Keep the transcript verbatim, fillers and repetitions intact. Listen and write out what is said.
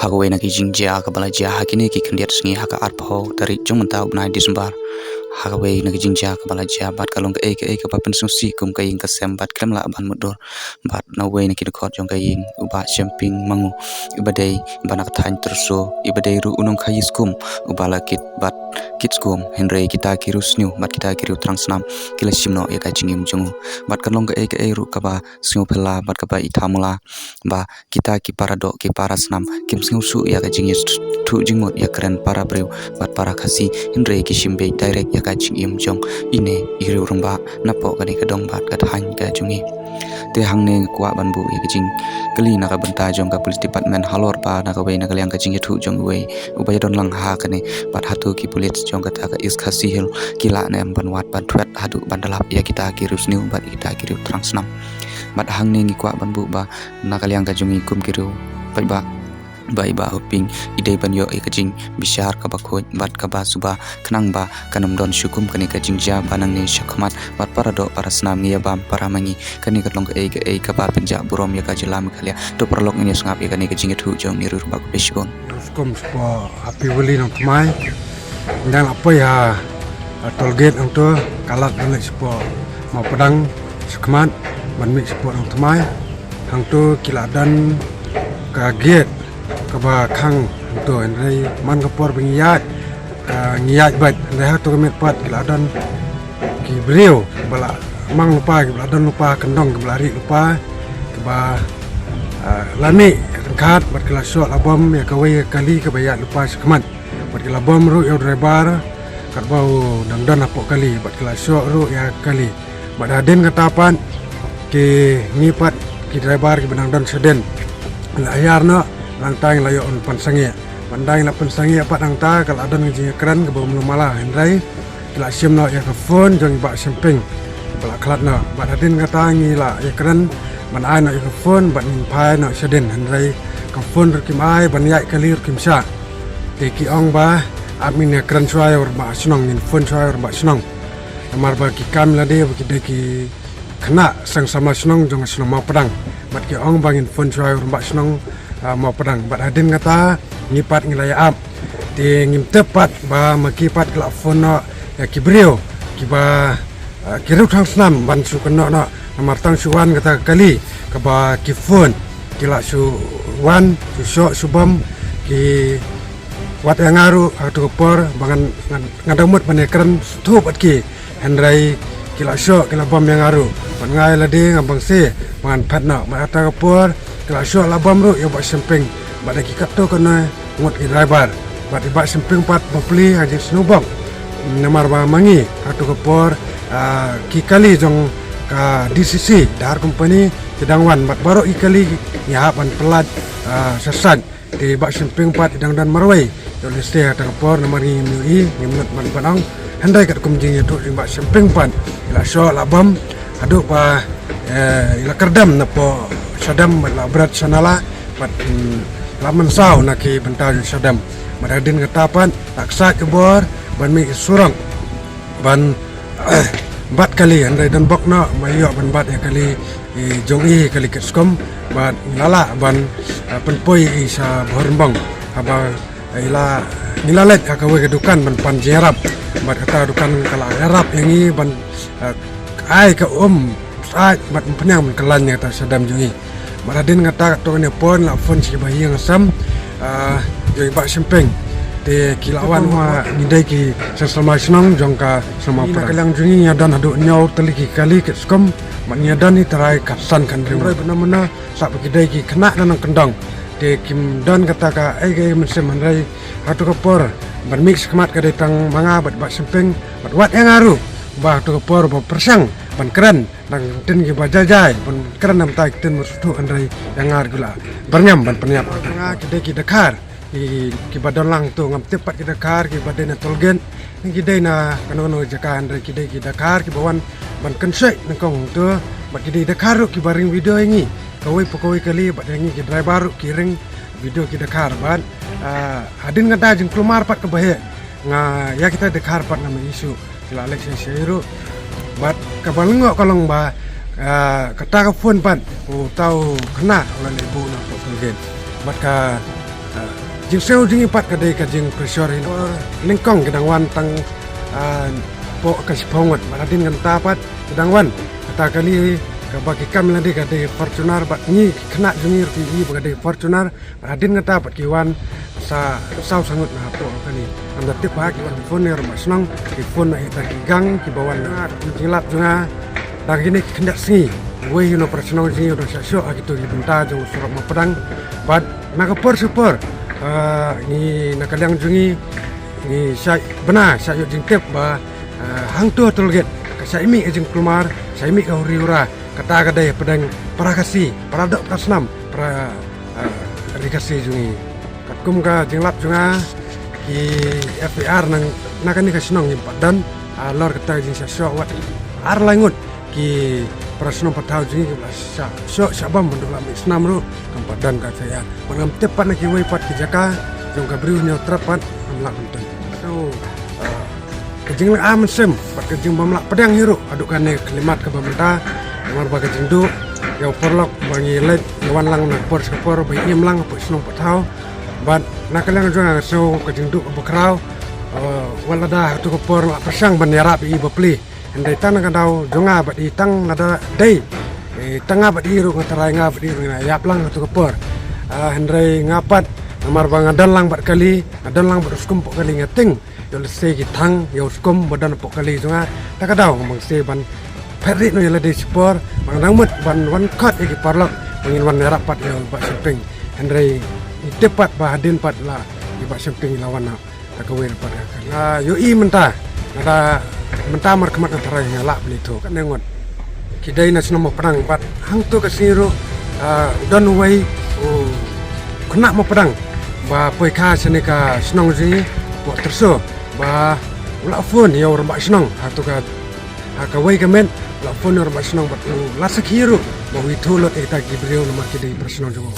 Ha kawei na ki jingjia kaba la jia ha kine ki khyndiat sngi ha ka arphew tarik jong mynta u bnai December. Ha kawei na ki jingjia kaba la jia bad ka long kaei kaei kaba pynsngewsih kum ka ïing ka sem bad khlem lah ban mutdur. Bad na uwei na ki dkhot jong ka ïing u Bah Shemping Mangu, iba dei ba na ka thaiñ Tyrso, iba dei ruh u nongkhaïi skum uba la kit bad kit skum, hynrei kita ki riewsniew bad kita ki riewthrang snam ki la shim noh ïa ka jingim jong u. Bad ka long kaei kaei ruh kaba sngewphylla bad kaba ithamula ba kita ki para doh ki para snam kim sngewsuk ïa ka jingïathuh jingmut ïakren para briew bad para Khasi, hynrei ki shim beit direct ïa ka jingim jong ine i riewrangbah napoh kane ka dong bad ka thaiñ ka jong ngi. Te hangne nga kwah ban buh ïa ka jingkylli na ka bynta jong ka police department halor ba na kawei na ka liang ka jingïathuh jong uwei uba ïadon lang ha kane, bad hato ki police jong kata ka East Khasi Hills ki lah ne em ban wad ban thwet haduh ban da lap ïa kita ki riewsniew bad ïa kita ki riewthrang snam. Bad hangne ngi kwah ban buh ba na ka liang ka jong ngi kum ki riew paidbah, ba i Bah Hoping i dei ban ïoh ïa ka jingbishar kaba khuid bad kaba suba, khnang ba kan ym don shuh kum kane ka jingjia ba nangne shakhmat bad para doh para snam ngi ïa bam para ma ngi. Kane ka long kaei kaei kaba pynjah burom ïa ka jylla Meghalaya. To paralok, ngin ïa sngap ïa kane ka jingïathuh jong ine i riewrangbah kaba shibun. Skum spo Happy Valley Nongthymmai. Dang la poi ha, ha toll gate hangto, ka lad ban leit spo Mawpadang shakhmat ban mih spo Nongthymmai. Hangto ki la don ka gate kaba khang hangto, hynrei man ka por ba ngi ïaid, ka ngi ïaid beit, hynrei hato ka miet pat ki la don ki briew ba la mang lypa, kiba la don lypa kyndong, kiba la rieh lypa, kiba, ah, la mih ryngkat bad ki la shoh la bom ïa kawei ka kali kaba ïaid lypa shakhmat. Bad ki la bom ruh ïa u driver katba u dang don hapoh kali, bad ki la shoh ruh ïa ka kali. Bad hadien kata pat ki, ngi pat ki driver kiba dang don shadien la hiar noh, nangta ngi la ïoh ban pynsangeh. Bad ynda ngi la pynsangeh pat nangta ka la don ka jingïakren kaba ym lum mala, hynrei ki la shim noh ïa ka phone jong i Bah Shemping ba la khlad noh. Bad hadien kata ngi la ïakren ban ai noh ïa ka phone bad ngin phai noh shadien, hynrei ka phone ruh kim ai, ban ïaid kali ruh kim shah. Te ki ong ba ap ngin ïakren shuwa ïa u rangbah shnong, ngin phone shuwa ïa u rangbah shnong. Namar ba ki kam lade ba ki dei ki khynnah seng samla shnong jong ka shnong Mawpadang. Bad ki ong ba ngin phone shuwa ïa u rangbah shnong, ah, Mawpadang. Bad hadien kata ngi pat ngi la ïa ap. Te ngim tip pat ba ma ki pat ki la phone noh ïa ki briew kiba, ah, ki riewthrang snam ban shu kynnoh noh. Namar tang shu wan kata ka kali kaba ki phone, ki la shu wan, shu shoh, shu bom, ki wad ïa nga ruh ha kato ka por ba ngan, ngan, ngan da mut ban ïakren sngewthuh bad ki. Hynrei ki la shoh, ki la bom ïa nga ruh. Bad nga ïa lade nga bang seh ba ngan phet noh. Bad ha kata ka por ki la shoh la bom ruh ïa u Bah Shemping bad ïa ki katto katne ngut ki driver. Bad i Bah Shemping pat bapli ha jingsngewbok. Namar ba ma ngi ha kato ka por, ah, ki kali jong ka D C C, Dahar Company, ki dang wan bad baroh ki kali ngi hap ban pyllait, ah, sha site. Te i Bah Shemping pat i dang don marwei. Ïoh lehse ha kata ka por namar ngi ngim ïohi, ngim nud ban, ban ong. Hynrei katkum jingïathuh jong i Bah Shemping pat i la shoh la bom haduh ba, eh, i la kyrdem napoh shadem bad la bret sha nala bad, mm, la mynsaw na ki bynta jong shadem. Bad hadien kata pat la ksaid ka bor ban mih surok ban bat kali, hynrei don bok noh ba ïoh ban bat ïa kali, i jong i kali Kitskum, bad ngi la lah ban, eh, pynpoi i sha Bhoirymbong. Haba, eh, i la, ngi la leit ha kawei ka dukan ban pan jingïarap. Bad kata dukan ka la ïarap ïa ngi ban, eh, ai ka um sait bad pynïang ban kylla ïa kata shadem jong i. Bad hadien kata katto katne por la phone sha ki bahaïing hasem, ah, jong i Bah Shemping. Te ki la wan, ma ngi dei ki seng samla shnong jong ka shnong Mawpadang. Na ka liang jong ngi ngi ïa don haduh hynñiew tylli ki kali Kitskum, bad ngi ïa don hi trai khatsan khathynriew. Hynrei bynta mynta sah ba ki dei ki khynnah na nongkyndong. Te kim don kata kaei kaei mynsiem, hynrei ha kato ka por ban mih shakhmat ka dei tang ma nga bad Bah Shemping, bad wat ïa nga ruh ba ha kato ka por ba pyrshang ban kren. Dang ktien kiba jai jai ban kren, namar ktien ba sngewthuh, hynrei ïa nga ruh ki la byrngem ban pynïap. Nga ki dei ki dkhar, ki, kiba don lang to, ngam tip pat ki dkhar kiba dei na toll gate ne ki dei na kano kano jaka, hynrei ki dei ki dkhar kiba wan ban kynshew nyngkong to. Bad ki dei dkhar ruh kiba ring video ïa ngi kawei pa kawei kali, bad ïa ngi ki driver ruh ki ring video ki dkhar. Bad, ah, hadien kata jingkulmar pat kaba heh, nga ïa kita dkhar pat ngam ïohi shuh. Ki la leit sha sha ruh. Bad kaba lyngngoh ka long ba, ah, kata ka phone pat uta u khynnah u la leit buh na pdeng toll gate. Bad ka, Jingsngew jong ngi pat ka dei ka jingpressure hi. Nyngkong ki dang wan tang, ah, hapoh ka shiphew ngut. Bad hadien kata pat ki dang wan. Kata kali kaba ki kam lade ka dei Fortuner bad ngi ki khynnah jong ngi ruh ki i ba ka dei Fortuner. Bad hadien kata pat ki wan sa saw sha ngut na hapoh kali. Ngam da tip ba ki wan phone ïa u rangbah shnong, ki phone na ita ki gang kiba wan na jinglap jong nga. Da kine ki khyndiat sngi, uwei u nongpyrshah shnong jong ngi u dang shah shoh ha kito ki bynta jong u surok Mawpdang. Bad na ka por sha por, ah, ngi na ka liang jong ngi, ngi shah bna, shah ïoh jingtip ba, ah, hangto ha toll gate ka shah mih ka jingkulmar, shah mih ka huri hura, kata ka dei hapdeng para Khasi, para doh para snam, para, ah, ri Khasi jong ngi. Katkum ka jinglap jong nga, ki F I R na, na kane ka shnong ngim pat don, halor kata ka jingshah shoh wat ar lai ngut ki para shnong pathaw jong ngi kiba la shah shoh shah bam ban duh la mih snam ruh kam pat don ka F I R. Bad ngam tip pat na kiwei pat ki jaka jong ka Bri u Hynñiewtrep pat ngam lah ban tip. So, ah, ka jinglynga mynsiem bad ka jingbym lah pdiang hi ruh haduh kane ka khyllipmat kaba mynta. Namar ba ka jingduh ïa u paralok ba ngi leit ïa wan lang na ka por sha ka por ba ïa im lang hapoh shnong pathaw. Bad na ka liang jong nga nga sngew ka jingduh kaba khraw. Ah, wat lada hato ka por nga la pyrshang ban ïarap ïa i bapli. Hynrei tang na ka daw jong nga bad i tang lada dei, eh, tang nga bad i ruh nga tharai nga bad i ruh ngi ïap lang hato ka por. Ah, hynrei nga pat namar ba nga don lang bad kali, nga don lang bad u skum hapoh kali, nga tieng ïa lehse ki thang ïa u skum ba don hapoh kali jong nga. Ta ka daw nga mangse ban phet rit noh ïa lade shipor ba nga dang mut ban wan khot ïa ki paralok ba ngin wan ïarap pat ïa u Bah Syimping. Hynrei ngi tip pat ba hadien pat la i Bah Syimping i la wan ha kawei pat ka kali. Nga ïohi mynta, nga da mynta markhmat nga tharai nga lah ban ithuh. Katne ngut ki dei na shnong Mawpdang bad hangto ka sngi ruh, ah, don uwei u khynnah Mawpdang ba poi kha shane ka shnong jong ngi hapoh Tyrso ba u la phone ïa u rangbah shnong hato ka, ha kawei ka miet u la phone ïa u rangbah shnong bad u la sakhi ruh ba u ithuh lut ïa kita ki briew namar ki dei para shnong jong u.